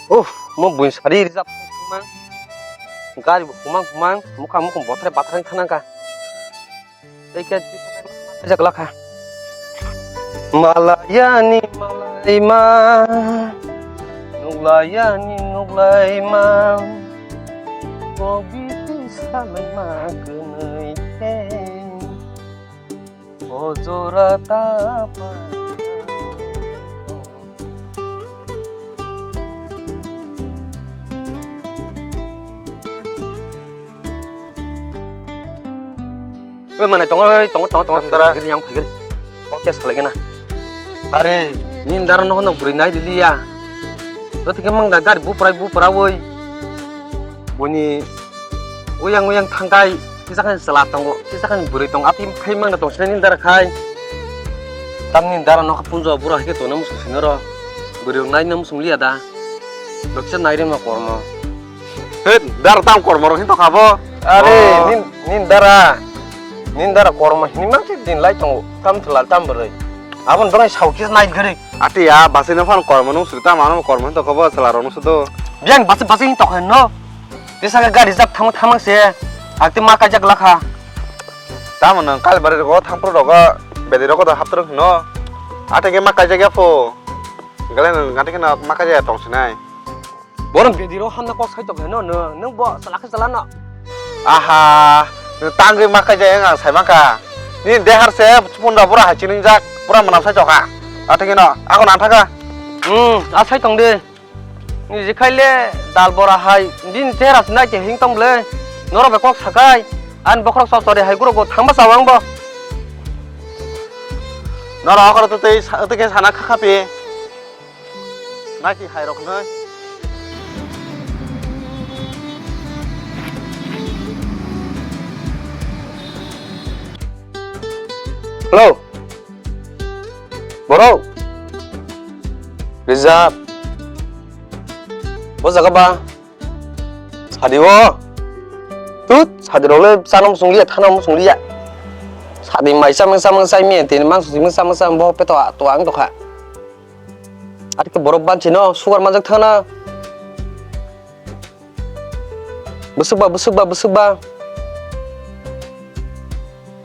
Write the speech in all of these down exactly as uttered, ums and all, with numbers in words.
Uff, mo buini sari rijak mang. Gari bo humang humang, mukha mukhung bothrai bathrai thangka. Tei khe jak lakha. Malayani malaima, nuklayani nuklaima, kobiti salaima kwnwi khe. O jora ta pa. Oi, manai tongo, oi, tongo, tongo, tongo. Tara. Gini yang phagil. Oke, salai gana. Are, nini dara no hono bwrwi nai liya. Roti ke mang da gari bupra, bupra oi. Boni Uyang uyang thangkai, kisa khe chwla tongo, kisa khe bwrwi tongo, aphi khai mangna tong sinai nini dara khai. Tamni dara nokha punjo bura hai khe tongna muchung sinai ro. Bwrwi rok naina muchung liya da. Doksa nai rima kormo. He, dara tam kormo rok hin tokha bo. Are, oh. Nin, nin dara. Nin dara kormo hini mang khe din lai tongo. Tam chwla tam bwrwi. Abon dora sau kisa nai gari. Ati ya, basai no phan kormo nung suri tam ano kormo hin tokha bo chwla rok nung sudo. Biang basai basai hin tokha no. Tei saka gari jak thangma thangma se, ang tei ma kaijak lakha. Tamo nwng Kalibari rogo thangphuru rogo bedai rogo da haptwrwng hino. Ateke ma kaijak ya pho. Gale nwng gante kheno ma kaijak ya tong sinai. Borok bedai rogo hamna kok sai tong hino nwng, nwng bo salakhe salano. Aha, nwng tangwi ma kaijak yang ang sai mankha. Nini dehar se punda bura hai chiningjak, bura mwnam sai tokha. Ateke no, ako nang thaka. Hmm, a sai tong de. Niji khai le dal bora hai, bini chehra se nai te hing tong ble. Norok bai kok sakai, ani bokhorok sop sori hai guro go thangma chao ang bo. Norok okoro tei sa-, tei khe sana kha kha pi. Naki hai rok nai. Hello. Borok. Rijak. Bo jaga ba. Sadi o. Tut, sadi rok le chana muchung liya, thana muchung liya. Sadi mai chamang chamang chai miya, tini mang sumang chamang chamang bo peto to ang tokha. Atike borok banchi no, sugar manjak thana. Bwswkba, bwswkba, bwswkba.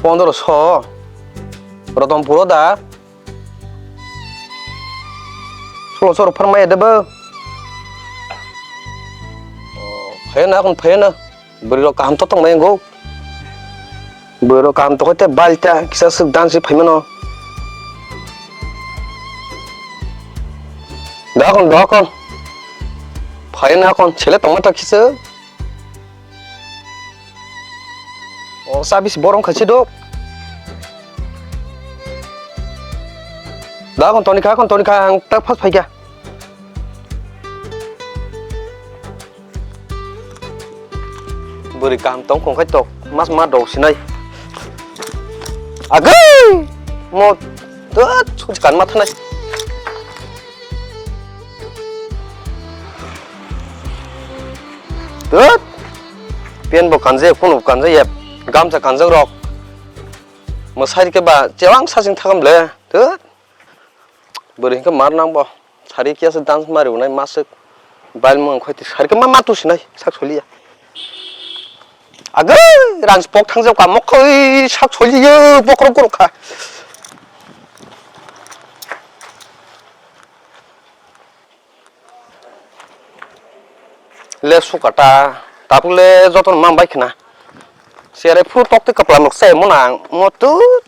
Pondro so. Rotom puro da. Solo soro pharmaya de bo. Phayana akon phayana. Bwrwi rok kaham to tongmai ango. Bwrwi rok kaham to khoite balta kisa swk dan si phaimano. Dakon dakon. Phayana akon sele tongma ta kisa. O sabis borong khachi dok. Da kon toni kha, kon toni kha, ang tak phas phaikha. Bwrwi kaham tong khong khai tok, mas ma dok sinai. Agay! Mo, tat, such kan ma thanai. Tut. Pen bo kanje, kuno kanje yep. Gamsa kanjak rok. Mwsai ke ba chewang sasing thakam le. Tut. Bwrwi hwnkhe mar nang bo. Sari kiya se dance mari unai masuk. Bail mung khoi ti sari ke ma matu sinai sak soliya. Agay, rang spok thangjak ka mokhoi sak soliya bokhorok gorok kha. Le sukata, tabuk le jotono mang bai khna. Sere phuru tok tei kwpla nuk se mona ang mo tut.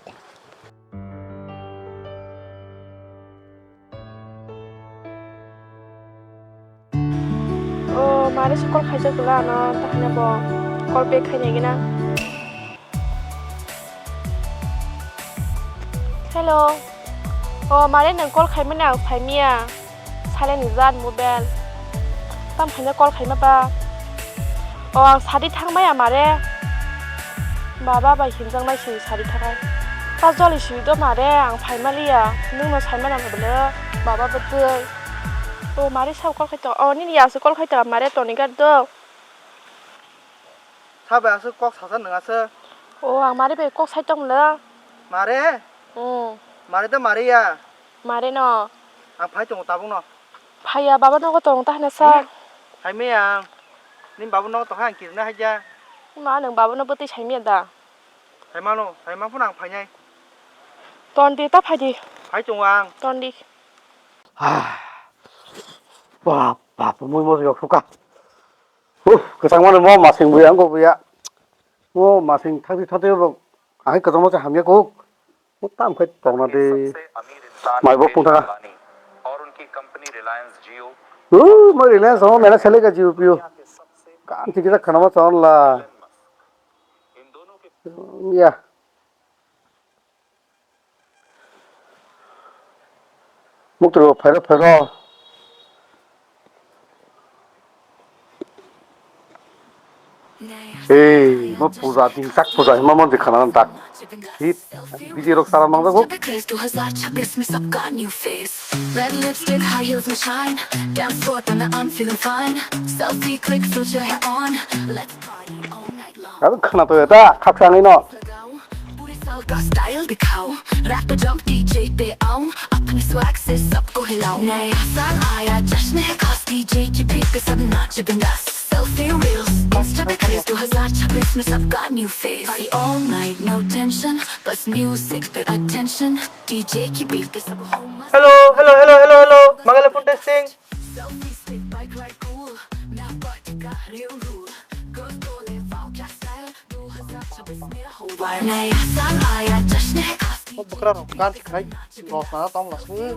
O mare se call khaijak bwla ano, tahina bo call back khainai gina. Hello. O mare nwng call khaimani ang phaimiya. Silent rijak mobile. Tam phaina call khaima ba. O ang sadi thangmaya mare. Baba bai hinjaknai si sadi thangai. Ta joli si do mare ang phaimaliya. Nwngno saimana bwle baba bwtwi. O mare sao call khaito. O nini yaso call khaito mare toni gari do. Sabai aswk kok sasa nwng aswk. O ang mari bai kok sai tong le. Mare? Hmm. Mare da mare ya. Mare no. Ang phai tongo tabuk no. Phaiya, baba nogo tong ta hwnwi sa. Hmm? Phaimaya ang. Nini baba nogo tong kha ang kirina haikhe. Ma, nwng baba no bwtwi saimaya da? Phaimano, phaima phano ang phainai. Ton di, ta phai di. Phai tongo ang. Ton di. Ah. Bap, bap, mui mo yok suka. Uh, kwchangmano mo masing buya, wngkha buya. Mo masing thakti thakti bo, ang kwchangma se hamya kuk. Mo tam khai tongna de. Mai bo pung thaka. Uh, mo Reliance, mo mela sele ka Jio Pio. Kan thik jak khana ma chon la. Ya. Muktrwi bo phairo, phairo. Ei, mo puja, dingchak puja hima mondir khana dak. Hit, bidi rok sara nang jago. Red lipstick, high heels, my shine. Dance floor, tonight I'm feeling fine. Selfie click, filter hair on. Let's party all night long. Abo khana to eta, khaksa ngai no. Puri salka style dikhao, rap pe jump D J pe aao, apne swag se sabko hilao. Naya saal aaya, jasn hai khaas, D J ki beat pe sab naache bindaas. Selfie reels, Insta pe craze, दो हज़ार छब्बीस में सबका new face. Party all night, no tension, बस music पे attention, D J की beat पे सब हो मस्त. Hello, hello, hello, hello, hello. Mangala phone testing. Selfie stick, bike ride cool, मैं party का real rule. Girls बोले wow क्या style, दो हज़ार छब्बीस मेरा हो vibe. नया साल आया, जश्न है खास. O bwkrarok gan khnai rosna tong la swi.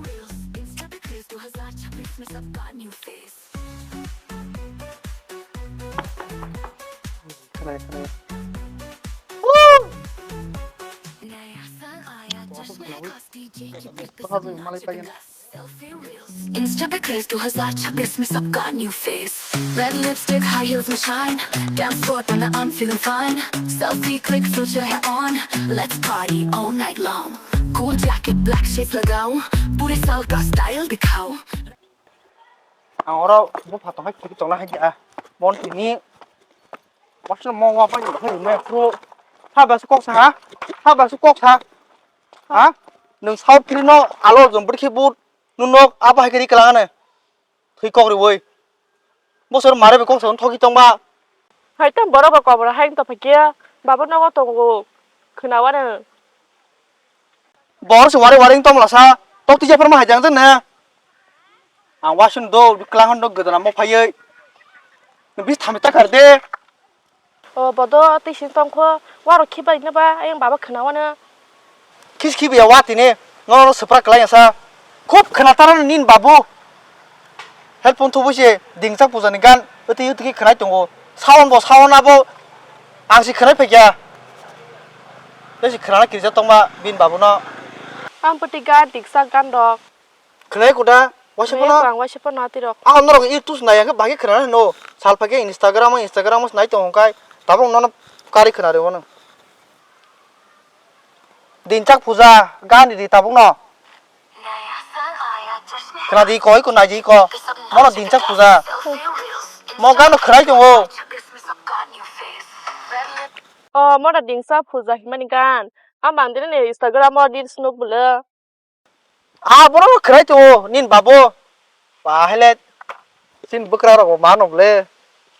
Insta पे craze, दो हज़ार छब्बीस में सबका new face. Khnai, khnai. नया साल आया, जश्न है खास, D J की beat पे सब नच बिंदास. Insta पे craze, दो हज़ार छब्बीस में सबका new face. Red lipstick, high heels में shine. Dance floor पे मैं I'm feeling fine. Selfie click, filter hair on. Let's party all night long. Cool jacket, black shades लगाओ. पूरे साल का style दिखाओ. Ang oro bupha tong hai kiri tong hai ya. Mon tini. Wasno mo wa pai hai me pro. Ha ba su kok sa ha. Ha ba su kok sa. Ha? Nwng South Korea no alo jom bwrwi khe but nwng nok abo hai khe ri kwlangano. Thwi kok riwi. Bosor mare be kok sa thoki tongba. Hai tam borok bo kobor hai to phakya. Baba nogo tongo. Khwnawano. Bor se wari wari tong lasa. Tok tija pharma hai jang jang na. Ang wasun do klang hon do gdana mo phayoi. Bis thami ta kar de. O bodo twi sini tongkho, warok khibai no ba, ayang baba khwnawano. Khis khibiya wa tini, no no swprak kwlai sa. Khub khwnatar nin babu. Helpon thubu se dingchak puja ni gan, uti uti khwnai tongo. Sawan bo sawan abo, ang si khwnai phekya. Tei si khwnana kirja tongma bin babu no. Ang pwtwi gan dingchak gan rok. Khwnai kuda, waisa Khwnai phano. Ang waisa phano atirok. Ah, norok YouTube nai hwnkhe bagwi khwnana hino. Sal phakhe Instagram, Instagram nai tongo hwnkhe tabuk nono kari khwna rwmano. Dinchak puja, gan di tabuk no. Khwna di ko, iko nai di ko. Mono dinchak puja. Mo gano khwnai tongo. O, mono dinchak puja himani gan. Ang bangdini ni Instagram o reels nuk bwle. Ah, bono khwnai tongo, nini babo. Ba, hele, chini bwkrarok bo mano bwle.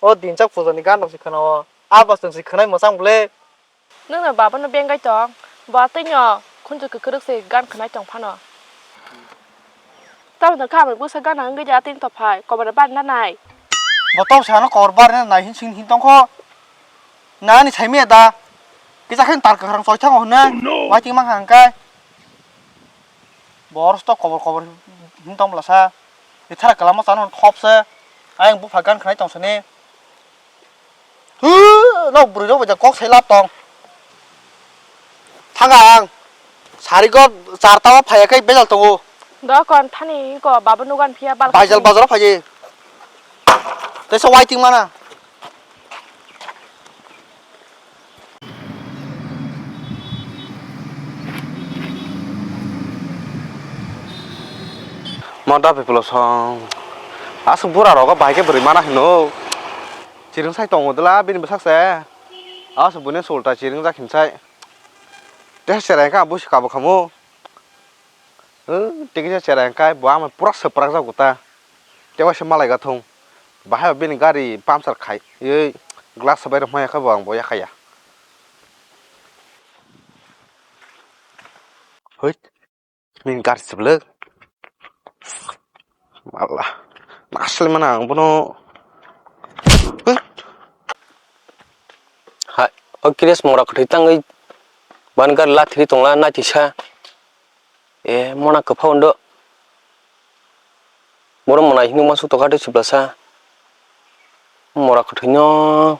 O dinchak puja ni gan rok se khwnao. Ah, bo chwng se khwnai mwchang bwle. Nwng no baba no bengai tong. Bo atwi no khunju kwkrwk se gan khwnai tong phano. Tamo no kha bai bwsa gana wngwi de atwi to phai, kobor bar na nai. Bo to sa no kobor bar na nai hin sin hin tong kho. Nani saimaya da? Kisa khe tar kwkhwrang choi thango hwnwi. Oh, no. Waiting mang hang kai. Bor sto kobor kobor hin tong bwlasa. Ithara kwlamo chano thop se. Ayang bupha gan khwnai tong sini. Hu, no bwrwi rok bai kok sai lab tong. Thanga ang. Sari go charta o phaiya kai bejal tongo. Do kon thani ko baba nugan phiya bal. Baijal bazar o phaji. Tesa waiting mana. Mo da people song. Asuk bura rogo bai khe bwrwi mana hino. Chiring sai tongo dwla bini bwsak se. Asuk buini sulta chiring jak hinsai. Tesa cherai kha busi kabo khamu. Tei kisa cherai kai bo ama pura swprak jak ta. Tewaisa malai gathung. Bahai bini gari puncture khai. Ei glass bai rok maya khe bo ang bo yakhaya. Hoi. Min gar siblek. Allah. Nasle mana ang bono. Huh? Hai, o kires mora kwthwi tangwi ban gar lathiri tongla naitisa. E mona kwpha undo. Boro mona hinwi masuk tokha tei siblasa. Mora kwthwino.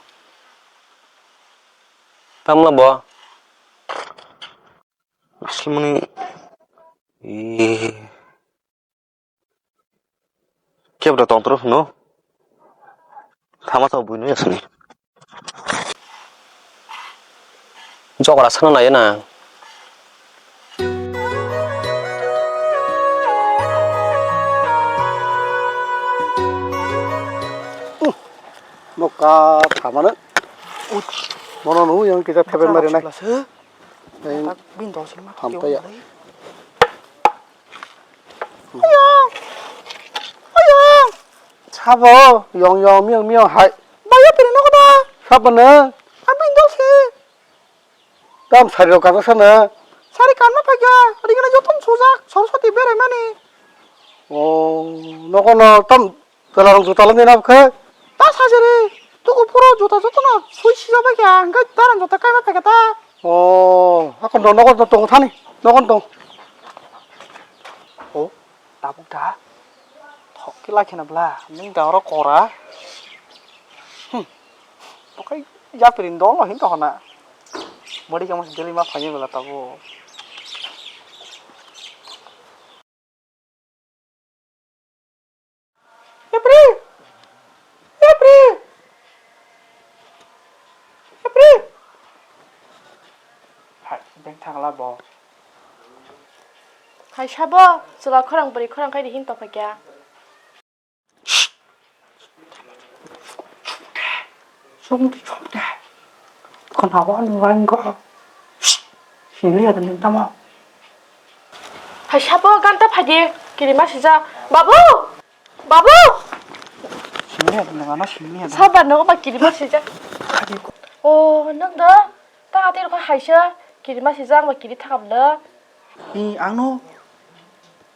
Tamla bo. Aswkmani, ee, kebra tongtwrw hwno? Thama tong buino yasani. Jokra sana naiya na. Noka thamano. Mono nw yang kita theben mari nai. Bini dol sini ma hamtaya. Ayang! Ayang! Sabo, yong yong, miyong miyong hai. Baya piri nogo da. Sabo na. Ang bini dol si. Tam sari rok kata sana. Sari kanma phaikya, ringna jotom sujak, Saraswati berai mani. Oh, nogo no tam Twlarang juta lamni nabkhe? Ta sajari, tuku phuru juta jotono sui sijak bai kha, hwnkhe darang juta kaima phaikha ta. Oh, hakon do nogo do tongo thani, nogo do. Oh, tabuk da. Thok khe lai khena bla, nung da oro kora. Hmm. Tokai yapri dolo hin to hona. Body kamo deli ma phani bla tabuk. Yapri! Yapri! Yapri! Hai, beng thangla bo. Hai sabo, chwla khorang bwrwi khorang khai di hin tongkha kya? Songdi songdi. Khonao ni wangko. Sini ada minta mau. Hai sabo ganta phadi kirima sija. Babu! Babu! Sini ada nang ano sini ada. Sabar no ba kirima sija. Phadi ko. Oh, nang da. Ta ati ko haisa kirima sija ang ba kiri thakam da. Ni ang no.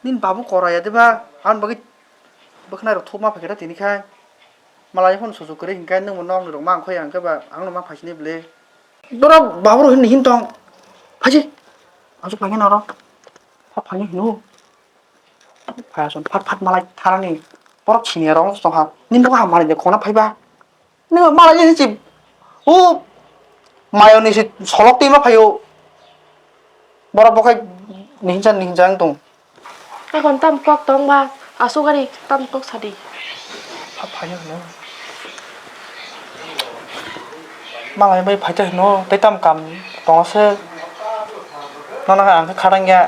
Nin babu kora ya deba. Ang bagi Bwkhwnai rok thukma phaikhe tini khai. Malai phone sujuk kwrwi hinkhe nwngbo nokni rok ma wngkha ya hinkhe ba angno ma phaisinai bwle. Doro babu rok hin hin tong. Phaisi. Asuk phaikhe noro. Pha phaini hino. Phaya son phat phat malai tharani. Borok siniya rok tongkha. Nini bo ham malai de khona phaiba. Nini malai de si. O mayoni si solok twi ma phaio. Borok bo khai nihinsa nihinsa wng tong. Akon tam kok tong ba, asuk gari tam kok sadi. Pha-, phaio hino. Malai bai phaito hino, tei tam kam tongo se. Nono ang khe kharang ya.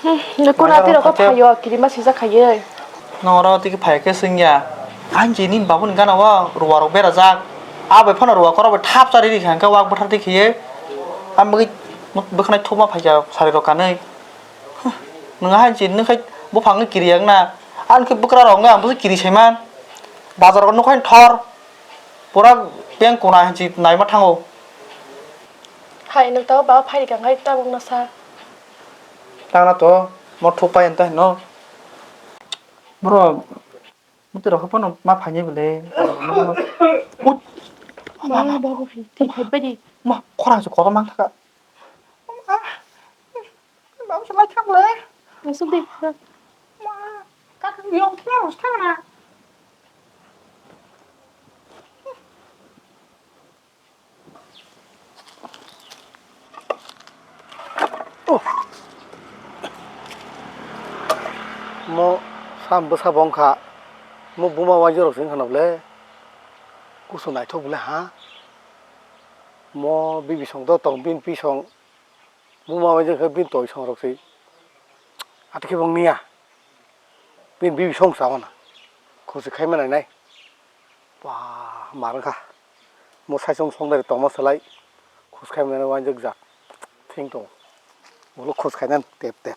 Hmm, nokura tei rok phaio, kirima sijak khaiye. Noro tiki phai khe swngya. Ang jini babuni gana o ruwa rok berajak. A bai phano ruwa koro bai thap chari rikha hwnkhe wak bwthar twi khiye. Ang bagwi bwkhwnai thuma phaikha sari rok kanwi. Nwng hai jini khai buphang kiri yakna. Ang khe bwkra rok ang bwswk kiri saiman. Bazar o nukha thor. Pura peng kuna hinsi naima thango. Hai nwng tao ba phai rikha khai tabuk no sa. Tangna to mo thupai anta hino. Bro, muti rok phano ma phaini bole. Ut. Ba, ba, ba, ba, twi phai badi. Ma, khorang se kotor mang thaka. Ma, ba, se lai thang le. Asuk de. Ma, ka yong thang ro thang na. Mo sam bwsa bo wngkha, mo buma wainjwk rok se wngkha na bwle, kusu naithok bwle ha, mo bibisong do tong bini bisong. Buma bai jeng khe bini toi song rok se. Ati khe bong niya. Bini bibi song sa wana. Khusi khai manai nai. Ba, mar wngkha. Mo sai song song dari tongma salai. Khus khai manai wainjak jak. Thing tong. Ulo khus khai nan tep tep.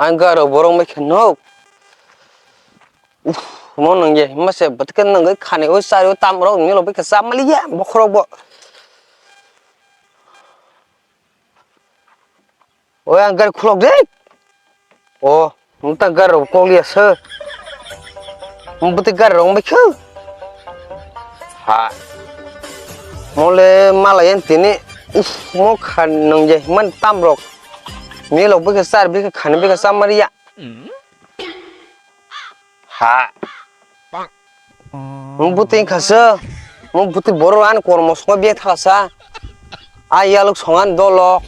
Ang garo borok mai khe nok. Uff, mo nang ye, ma se batka nang khani o sari o tam rok ni lo bikha sa mali ya, bokhorok bo. O ang gari khulok de. O, mo ta gari rok kok liya se. Mo bwtwi gari rok mai khe. Ha. Mo le mala yan tini. Uff, mo khan nang ye, man tam rok. Ni lo bikha sar bikha khani bikha sa mali ya. Ha. Mo bwtwi khasa, mo bwtwi borok ani kormo songma biyang thakasa. A yalok songan dolok.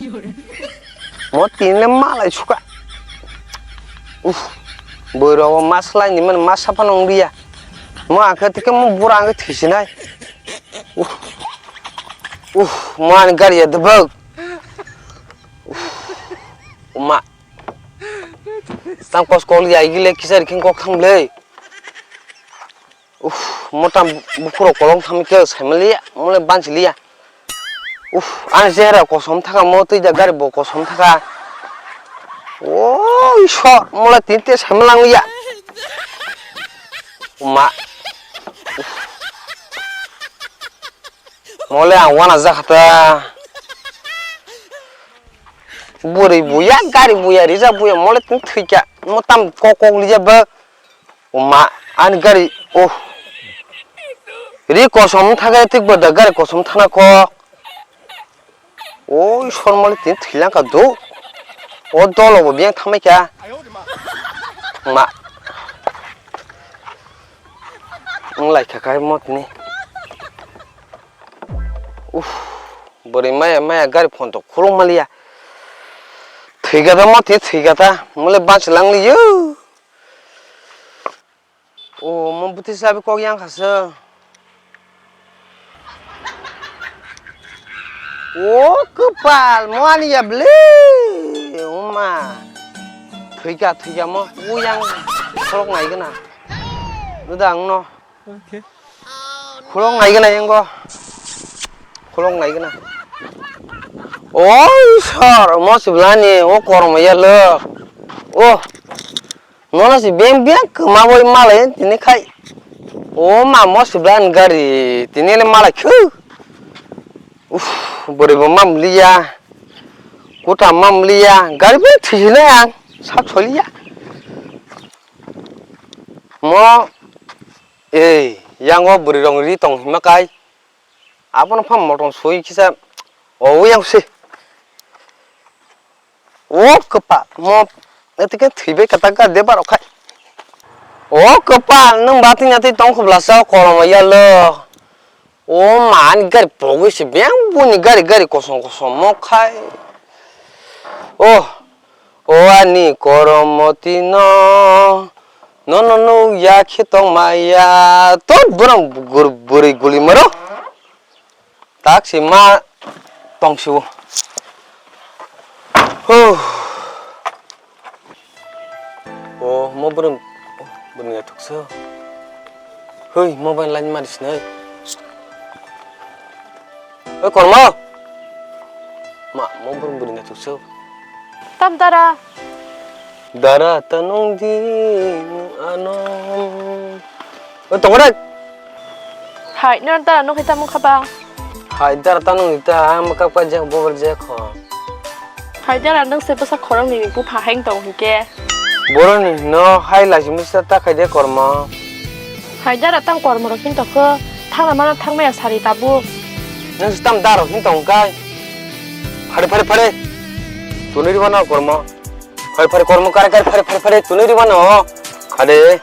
Mo tinle malai suka. Uff, borok ma slai ni man ma sapa nong riya. Mo akhe tike mo bura ang thisinai. Uff. Uff, mo ani gari ya debak. Uff. Uma. Tang kos kol ya igile kisar king kok tham le. Uff, mo tam bukhuro kolong tham ke sai mali ya, mo le ban sili ya. Uff, ani chehra kosom thaka mo twi ja gari bo kosom thaka. O iso, mo le tin te sai malang ya. Uma. Mo le ang wana jakha ta. Bwrwi buya, gari buya, rija buya, mo le tini thwikha. Mo tam kok kok lija ba. Oma, ani gari, oh. Ri kosom thangkhe tik bwda gari kosom thana kok. Oi, sor mo le tini thwilangkha do. O dolo bo biyang thamai kha. Ma. Wng lai kha kai mo tini. Uff, bwrwi maya maya gari phone to khuluk maliya. Thwigata mo tini thwigata, mole bansi lang liyo. O, mo bwtwi sabi kok yang khasa. O, kwpal, mo ani ya ble. Oma. Thwika, thwika mo, o yang khuluk nai gana. Nuda ang no. Khulok nai gana yango. Khulok nai gana. O sor, mo siblani, o kormo yalo. O. Nono si beng beng kma boi malai tini khai. O ma mo siblani gari, tini le malai khu. Uf, bwrwi bo mam liya. Kuta mam liya. Gari bo thisi na ang. Sak soliya. Mo Ei, yango bwrwi rok ri tong hima kai. Abono pha motom sui kisa. O yang se. O kwpa mo. Etike thwibai kata ga de barok khai. O kwpa nwng ba tini atwi tong khobla sa kolom yalo. O man gari pogwi se beng buni gari gari kosom kosom mo khai. O O ani koromoti no, nono nukya khe tongmaya. Tot borok bwrwi guli maro. Taksi ma tongsiwo. Huh. O mo bwrwi bwrwi ya thuksa. Hoi, mobile line mari sinai. Oi, kormo. Ma, mo bwrwi bwrwi na thuksa. Tam dara. Dara ta nung di nung ano. Oi, tongore. Hai, nang dara nung kita mung khabang. Hai, dara ta nung ita, ma kap ka jak bobar jak kho. Hai dara nung se bwsa khorang ni bupha heng tong hike. Boroni no hai laisi misa ta khai de kormo. Hai dara tang kormo rok hin tokho, thangna mana thangmaya sari tabuk. Nung se tam daro hin tong kai. Phare phare phare. Tunui riba no kormo. Phare phare kormo kare kare phare phare phare tunui riba no. Khade.